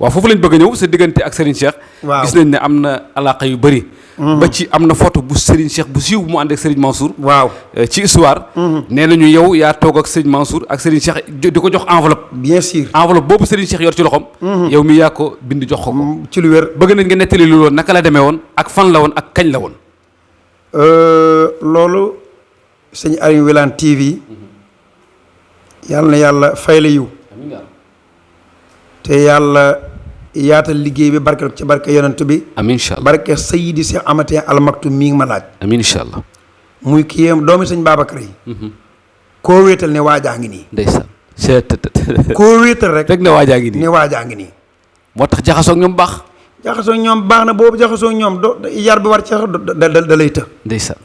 waaw foofu lañ bëgg a ñëw sa diggante ak Serigne Cheikh. waaw gis nañ ne am na alaaka yu bëri. ba ci am na photo bu Serigne Cheikh bu siiw bu mu ànd ak Serigne Mansour. waaw ci histoire. nee nañu yow yaa toog ak Serigne Mansour ak Serigne Cheikh di ko jox enveloppe. bien sûr enveloppe boobu Serigne Cheikh yor ci loxoom. yow mi yaa ko bind jox ko. ci lu wér. bëgg nañ nga nettali lu loolu naka la demee woon ak fan la woon ak kañ la woon. loolu sëñ Aliou Wilane TV yàlla na yàlla fay la yiw te yàlla yaatal liggéey bi barke ci barke yonent bi. amiin incha allah barke Seydi Cheikh Amathé Al Maktoum mii ngi ma laaj. amiin incha allah. muy kii yam doomi sëñ Babacar yi. koo wéetal ne waajaa ngi nii. ndeysaan. koo wéetal rek. rek ne waajaa ngi nii ne waajaa ngi nii. moo tax jaxasoo ak ñoom baax. jaxasoo ñoom baax na boobu jaxasoo ñoom yar bi war ci da lay të. ndeysaan.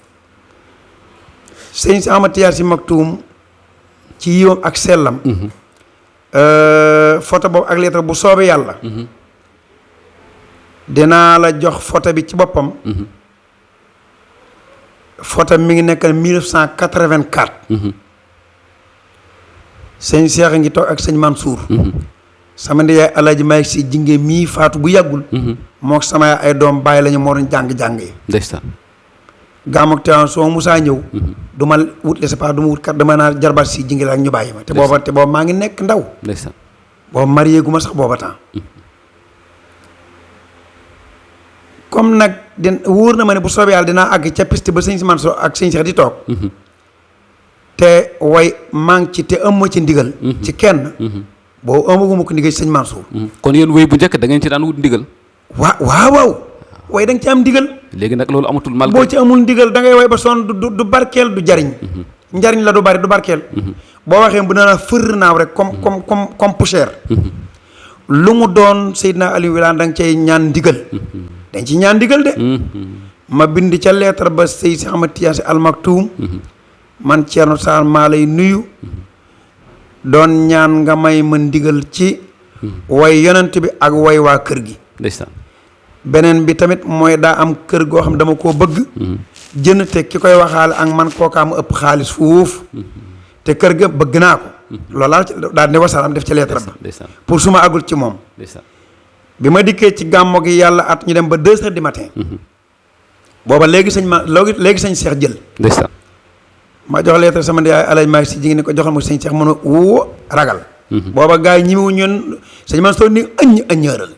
sëñ si Amathé Al Maktoum ci yiwam ak sellam. photo boobu ak lettre bu soobee yàlla. dinaa la jox photo bi ci boppam. photo mi ngi nekk 1984. sëñ Cheikh a ngi toog ak sëñ Mansour. sama ndiyaay Alaaji Malick Si jinge mii faatu bu yàggul. moo sama ay doom bàyyi lañu moo doon jàng yi. ndeysaan. gàmm ak Tiwaawan soo musaa ñëw. du ma wut les pas du ma wut kat dama naa jarbaat si jinge la ak ñu bàyyi ma. te booba maa ngi nekk ndaw. ndeysaan. booba marié gu ma sax booba temps. comme nag wóor na ma ne bu soobee yàlla dinaa àgg ca piste ba sëñ Mansour ak sëñ Cheikh di toog. te way maa ngi ci te ëmma ci ndigal. ci kenn. boobu ëmmaguma ko ndigal ci sëñ Mansour. kon yéen woy bu njëkk da ngeen ci daan wut ndigal. waaw. way da nga ci am ndigal. léegi nag loolu amatul mal. boo ci amul ndigal da ngay way ba sonn du barkeel du jariñ. njariñ la du bari du barkeel. boo waxee bu na fër naaw rek comme poussière. lu mu doon Seydina Aliou Wilane da nga cay ñaan ndigal. dañ ci ñaan ndigal de. ma bind ca lettre ba Seydi Cheikh Amathé Al Maktoum. man Thierno Sall maa lay nuyu. doon ñaan nga may ma ndigal ci. way yonent bi ak way waa kër gi. ndeysaan. beneen bi tamit mooy daa am kër goo xam dama koo bëgg. jënd te ki koy waxaale ak man kookaa mu ëpp xaalis fuuf. te kër ga bëgg naa ko. loolu daal di wasalaam def ci lettre ba. pour su ma àggul ci moom. bi ma dikkee ci gàmmo gi yàlla at ñu dem ba 2 heures du matin. booba léegi sëñ Cheikh jël. ndeysaan. ma jox lettre sama ndiyaay Alaaji Malick Si jigéen ni ko joxal ma sëñ Cheikh mën a woo ragal. booba gars yi ñi mu ñun sëñ Mansour ni ëññëral.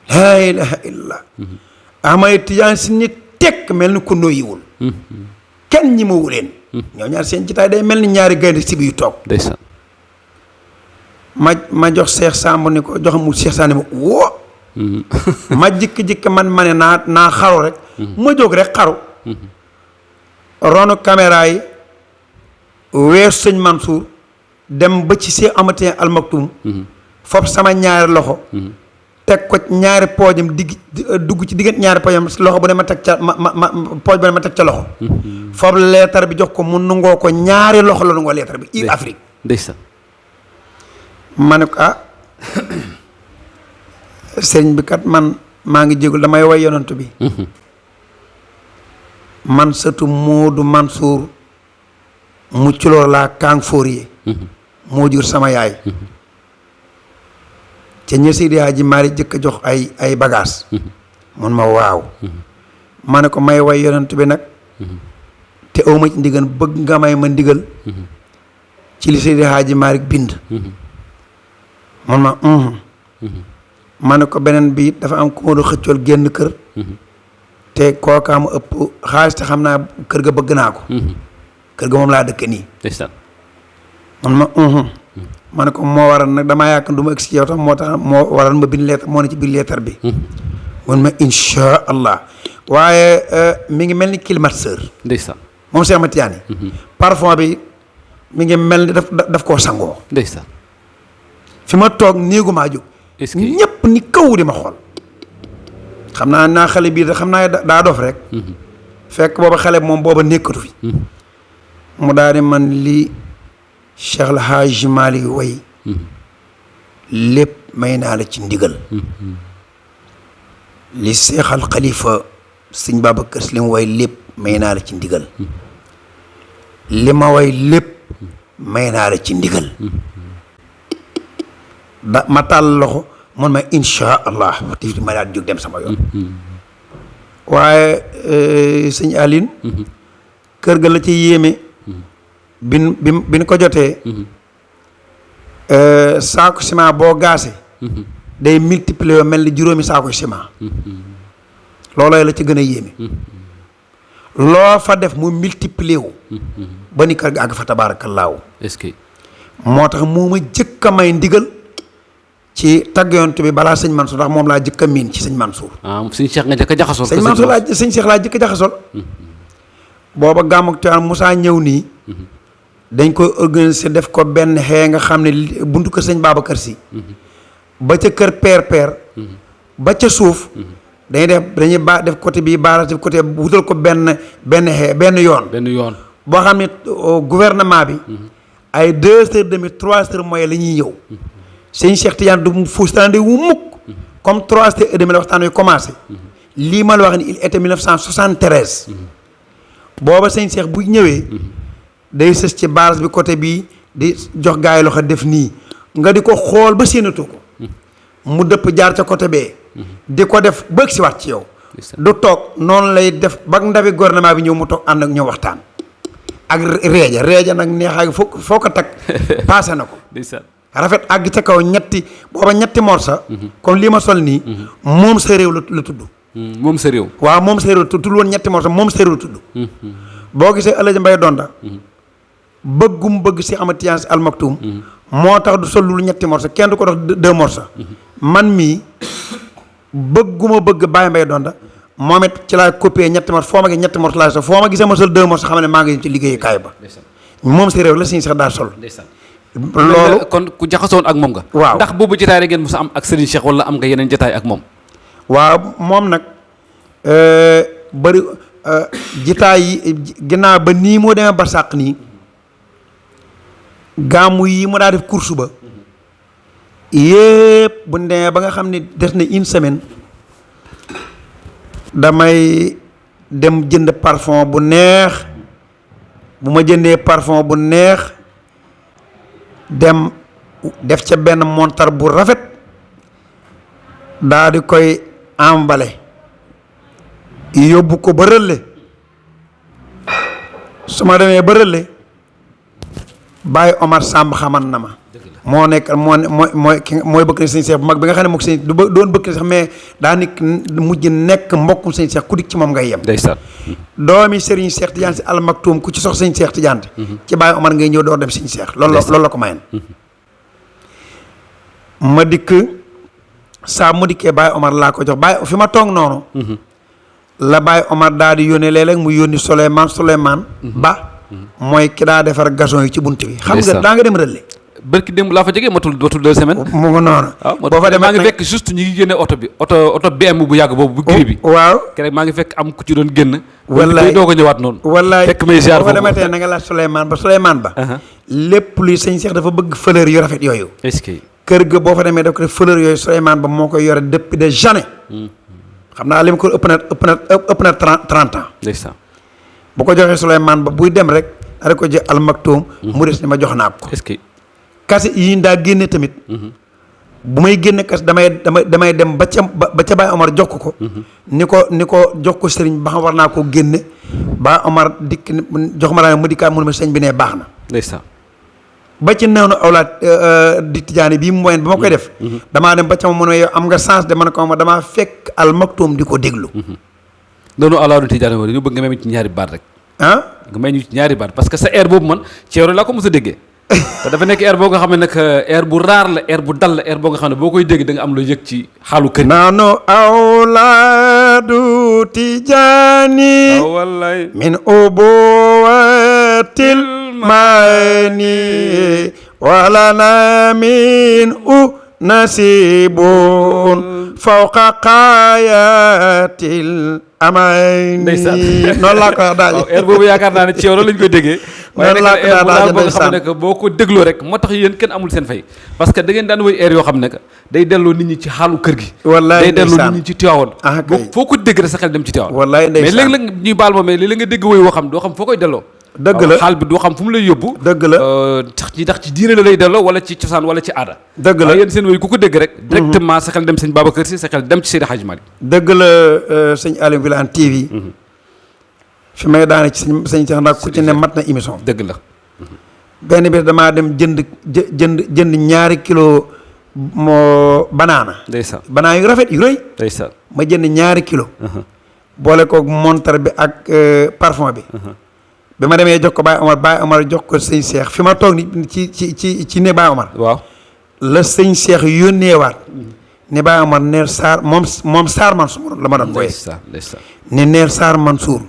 laa ilaaha illallah. Ahmad Tijaan Si ni tekk mel ni ku noyyiwul. kenn ñi ma wuleen. ñoo ñaar seen jitaay day mel ni ñaari gaynde si yu toog. ndeysaan. ma jox Cheikh Samb ni ko jox mu Cheikh Sane ma woo. ma jikki-jikki man ma ne naa xaru rek. ma jóg rek xaru. ronu caméra yi weesu sëñ Mansour dem ba ci Cheikh Amathé Al Maktoum. foofu sama ñaari loxo. teg ko ñaari poojam dugg ci diggante ñaari poojam loxo bu ne ma teg ca pooj bu ne ma teg ca loxo. foofu leetar bi jox ko mu nungoo ko ñaari loxo la nungoo leetar bi i Afrique. ndeysaan. ma ne ko sëriñ bi kat man maa ngi jégul damay way yonent bi. man sëtu Moodu Mansour mucculoo laa Kang Fourier. moo jur sama yaay. ca ña Seydi Hadji Malick jëkk a jox ay bagages. mun ma waaw. ma ne ko may way yonent bi nag. te awma ci ndigal bëgg nga may ma ndigal. ci li Seydi Hadji Malick bind. mun ma. ma ne ko beneen bi dafa am ku ma doon xëccool génn kër. te kookaa mu ëpp xaalis te xam naa kër ga bëgg naa ko. kër ga moom laa dëkk nii. mun ma. ma ne ko moo waral nag damaa yaakaar du ma egsi yow tax moo waral ma bind lettre moo ne ci biir lettre bi. mun ma insha allah waaye mi ngi mel ni climatiseur. ndeysaan. moom Cheikh Ahmad Tidiane. parfum bi mi ngi mel ni daf koo sangoo. ndeysaan. fi ma toog néegu maa jóg. est-ce que ñëpp ni kaw di ma xool. xam naa xale bii xam naa daa dof rek. fekk booba xale moom booba nekkatu fi. mu daal di man li Cheikh El Hadj Malick way lépp may naa la ci ndigal. li Cheikh Al Khalifa sëñ Babacar Si li mu way lépp may naa la ci ndigal. li ma way lépp may naa la ci ndigal. ma tàll loxo mun ma insha allah te ma daal jóg dem sama yoon. waaye sëñ Aline. kër ga la ci yéeme. bin ko jotee. saako ciment boo gaase. day multiplier mel ni juróomi saako ciment. loolooy la ci gën a yéeme. loo fa def mu multiplier wu. ba ni kër ga àgg fa tabaarakallaahu. est-ce que. moo tax moo ma jëkk a may ndigal ci tagg yonent bi balaa sëñ Mansour ndax moom laa jëkk a miin ci sëñ Mansour. sëñ Cheikh nga jëkk a jaxasoo. sëñ Mansour sëñ Cheikh laa jëkk a jaxasoo. booba gàmmug Tiwaawan Musaa ñëw nii. dañ koy organiser def ko benn xee nga xam ne buntu kër sëñ Babacar Si. ba ca kër peer. ba ca suuf. dañuy def côté bii baara def côté wutal ko benn xee benn yoon. boo xam ne gouvernement bi. ay 2h30 3h mooy la ñuy ñëw. sëñ Cheikh Tidiane du fuustande wu mukk. comme 3h30 la waxtaan wi commencé. lii ma la wax ni il était 1973. booba sëñ Cheikh bu ñëwee. day sës ci baras bi côté bii di jox gaa yi loxo def nii nga di ko xool ba séenatoo ko. mu dëpp jaar ca côté bee. di ko def bëgg si waat ci yow. du toog noonu lay def ba ndawi gouvernement bi ñëw mu toog ànd ak ñëw waxtaan. ak reeja nag neexaay foo ko tag paase na ko. rafet àgg ca kaw ñetti morsa. comme lii ma sol nii. moom sa réew la tudd. moom sa réew. waaw moom sa réew tudd woon ñetti morsa moom sa réew la tudd. boo gisee El Hadj Mbaye Donda. bëggum bëgg si Ahmad Tidiane Sy Al Maktoum. moo tax du sol lu ñetti morsa kenn du ko dox 2 morsa. man mii bëgguma bëgg Baye Mbaye Donda. moom it ci laa copier ñetti morsa foo ma gis ñetti morsa laa sol foo ma gisee ma sol 2 morsa xam ne maa ngi ci liggéeyukaay ba. moom sa réew la suñu sax daa sol. loolu kon ku jaxasoon ak moom nga. waaw ndax boobu jotaay rek ngeen mos a am ak Serigne Cheikh wala am nga yeneen jotaay ak moom. waaw moom nag bëri jitaay yi ginnaaw ba nii moo demee barsàq nii gàmmu yi mu daa def course ba yépp bu ñu demee ba nga xam ne des na une semaine damay dem jënd parfum bu neex bu ma jëndee parfum bu neex dem def ca benn montar bu rafet daa di koy emballé yóbbu ko ba rëlle su ma demee ba rëlle Baye Omar Samb xaman na ma moo nekk mooy bëkk ne sëñ Cheikh bu mag bi nga xam ne moom sëñ du doon bëkk ne sax mais daa mujj nekk mbokkum sëñ Cheikh ku dikk ci moom ngay yem. ndeysaan. doomi Serigne Cheikh Tidiane Sy Al Maktoum ku ci sox sëñ Cheikh Tidiane. ci Baye Omar ngay ñëw door dem sëñ Cheikh. loolu la ko mayen ma dikk saa mu dikkee Baye Omar laa ko jox Baye fi ma toog noonu. la Baye Omar daal di yónnee léeg-léeg mu yónni Souleymane Ba. mooy ki daa defar gazon yi ci bunt bi. xam nga daa nga dem rëlle. bërki démb laa fa jógee matul 2 semaines. mu ngi noonu. boo fa demee maa ngi fekk juste ñi ngi génne oto BM bu yàgg boobu. bu gris bi waaw. keroog maa ngi fekk am ku ci doon génn. wallaay doo ko ñëwaat noonu. wallaay fekk may ziar boo fa demee tey na nga laaj Souleymane Ba. lépp luy sëñ Cheikh dafa bëgg fleur yu rafet yooyu. est-ce que. kër ga boo fa demee daf ko def fleur yooyu Souleymane Ba moo koy yore depuis des années. xam naa li mu ko ëpp na 30 ans. ndeysaan. bu ko joxee Souleymane Ba buy dem rek da ko jël Al Maktoum. mu des ni ma jox naa ko. est-ce que. kase yi ñu daa génne tamit. bu may génne kase damay dem ba ca Baye Omar jox ko. ni ko jox ko sëriñ ba xam war naa koo génne Baye Omar dikk jox ma daal mu dikkaat mu ne ma sëñ bi ne baax na. ndeysaan. ba ci neew na awlaat di tijaani bii mu moyen ba ma koy def. damaa dem ba ca ma mu ne yow am nga chance de man ko ma damaa fekk Al Maktoum di ko déglu. noonu alaaru tijaani wala ñu bëgg nga may ci ñaari baat rek. nga may ñu ci ñaari baat parce que sa air boobu man ceero laa ko mos a déggee. te dafa nekk air boo nga xam ne nag air bu raar la air bu dal la air boo nga xam ne boo koy dégg da nga am lu yëg ci xaalu kër. naanu awlaadu tijaani. wallaay. min ubuwatil maani wala na min nasibun fawqa qayatil amay nii noonu laa ko daal waaw air boobu yaakaar naa ne ci yow loolu lañ koy déggee. noonu laa ko daal boo nga xam ne que boo ko dégloo rek moo tax yéen kenn amul seen fay parce que da ngeen daan woy air yoo xam ne que day delloo nit ñi ci xaalu kër gi. wallaay day delloo nit ñi ci Tiwaawoon. kay foo ko dégg rek sa xel dem ci Tiwaawoon. wallaay ndeysaan mais léeg-léeg ñuy baal ma mais léeg-léeg nga dégg woy woo xam doo xam foo koy delloo. dëgg la xaal bi doo xam fu mu lay yóbbu. dëgg la ndax ci diine la lay delloo wala ci cosaan wala ci aada. dëgg la yéen seen woy ku ko dégg rek. directement sa xel dem sëñ Babacar Sy sa xel dem ci Seydi Hadji Malick. dëgg la sëñ Aliou Wilane TV. fi may daane ci sëñ Cheikh ndax ku ci ne mat na émission. dëgg la. benn bi damaa dem jënd ñaari kilo banaana. ndeysaan banaana yu rafet yu rëy. ndeysaan ma jënd ñaari kilo boole koog montar bi ak parfum bi. bi ma demee jox ko Baye Omar jox ko sëñ Cheikh fi ma toog ni ci ne Baye Omar. waaw la sëñ Cheikh yónneewaat. ne Baye Omar neer Sarr moom Sarr Mansour la ma doon booyee. ndeysaan ne neer Sarr Mansour.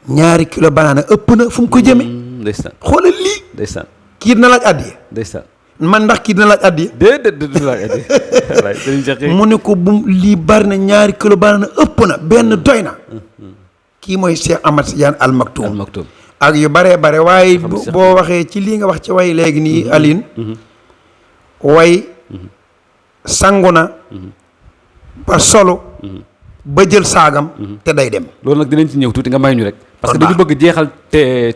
ñaari kilo banaana ëpp na fu mu ko jëmee. ndeysaan xoolal lii. ndeysaan kii dina laaj addiya. ndeysaan man ndax kii dina laaj addiya. déedéet du laaj addiya. mu ne ko bu lii bari na ñaari kilo banaana ëpp na benn doy na. kii mooy Cheikh Ahmad Tidiane Al Maktoum. Al Maktoum ak yu baree bare waaye boo waxee ci lii nga wax ci way léegi nii Aline. way sangu na. ba solo. ba jël saagam. te day dem. loolu nag dinañ ci ñëw tuuti nga may ñu rek. parce que dañu bëgg jeexal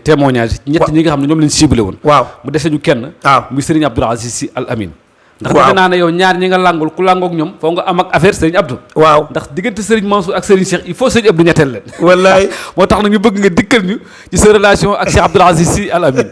témoignage ñett ñi nga xam ne ñoom lañ ciblé woon. waaw mu dese ñu kenn. waaw muy Serigne Abdoul Aziz Sy Al Amine. ndax waaw defe naa ne yow ñaar ñi nga làngul ku làngoog ñoom foo nga am ak affaire Serigne Abdou. waaw ndax diggante Serigne Mansour ak Serigne Cheikh il faut Serigne Abdou ñetteel leen. wallaay moo tax nag ñu bëgg nga dikkal ñu ci sa relation ak Cheikh Abdoul Aziz Sy Al Amine.